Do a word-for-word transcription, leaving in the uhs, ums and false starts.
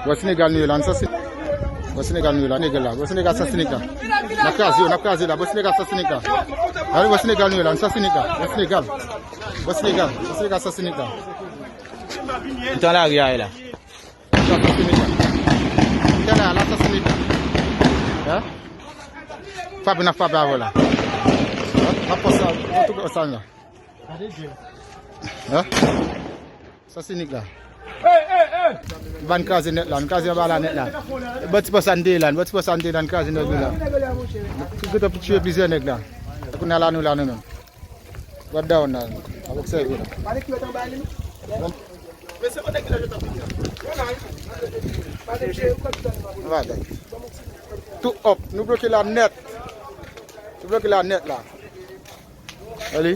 Bò Senegal nou ye la, n san sinik. Bò Senegal nou ye la, Senegal la. Bò Senegal san sinik la. N ap kraze yo, n ap kraze la. Bò Senegal san sinik la. Gade bò Senegal nou ye la, n san sinik la. Bò Senegal. Bò Senegal. Bò Senegal san sinik la. Mitan lari a ye la. San sinik la. Mitan la, la san sinik la. Hein? Frape n ap frape avè w la. Hein? N ap fè sa, an tou ka sa la. Hein? Sa se Nick la. Ban kraze nèt la, n kraze anba la nèt la. Ban ti pòs la n te ye la, ban ti pòs la n te ye la, n kraze nèg yo la. Tout gentan pou tiye plizyè nèg la. Kounye a la nou la nou menm. What down la. Ap obsève la. Tout up, nou bloke la nèt. Nou bloke la nèt la. Gade.